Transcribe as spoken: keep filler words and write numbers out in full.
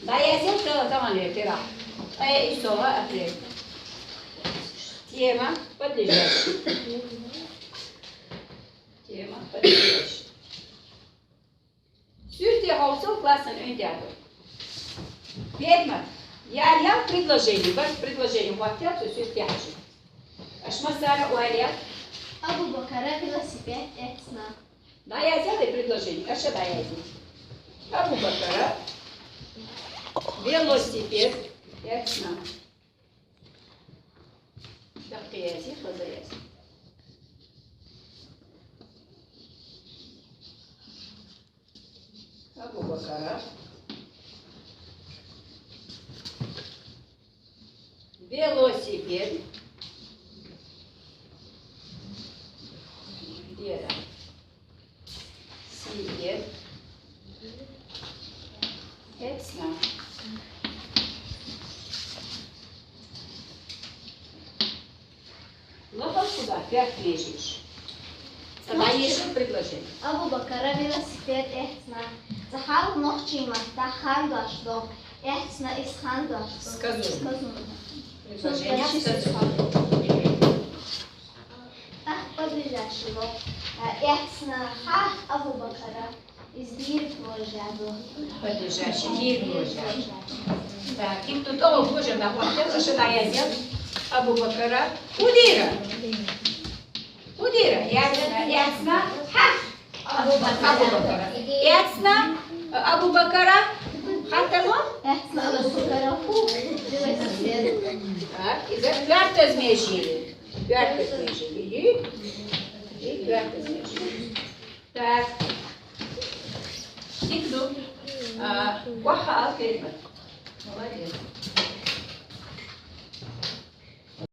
ДӀаязил тала таманле тира. Ай, исова апрель. Тема подлежащий. Тема подлежащий. Суьрте хьовсал классан оьнтӀа. Предмет. Ял-ял предложени. Барс предложени хӀоттаяц, цу суьрте хьажа. Аша массара оалаяц. Абу-Бакара велосипед эцна. ДӀаязъял и предложени, аша дӀаязъял. Абу-Бакара велосипед эцна. Дахъ язи, хаза язи. Абу-Бакара велосипед. Вера. Сипед. Эцна. Лафа куда? Пять вещей. Сама ещё предложение. Абу-Бакара велосипед эцна. Цхьа хьал нохчийн маттахь хан дош до. Эцна иза хан дош до. Сказуемо. Сказуемо. Предложение сказуемо. ТӀаккха подлежащий ло. Эцна хьа Абу-Бакара. Иза дийриг вожа ду. Подлежащий, дийриг вожа. Так, кхин ду тӀо вожа нахвател, аша дӀаязъял. Абу-Бакара. Удира. Удира. Эцна, эцна хьа Абу-Бакара. Эцна Абу-Бакара. Хаттар ма? Эцна Абу-Бакара. Так, иза коьртаз меже. Коьртаз меже. Иди. Иди, коьртаз меже. Так. Дика ду. А, кхоъ хьаал, Фейма. Молодец.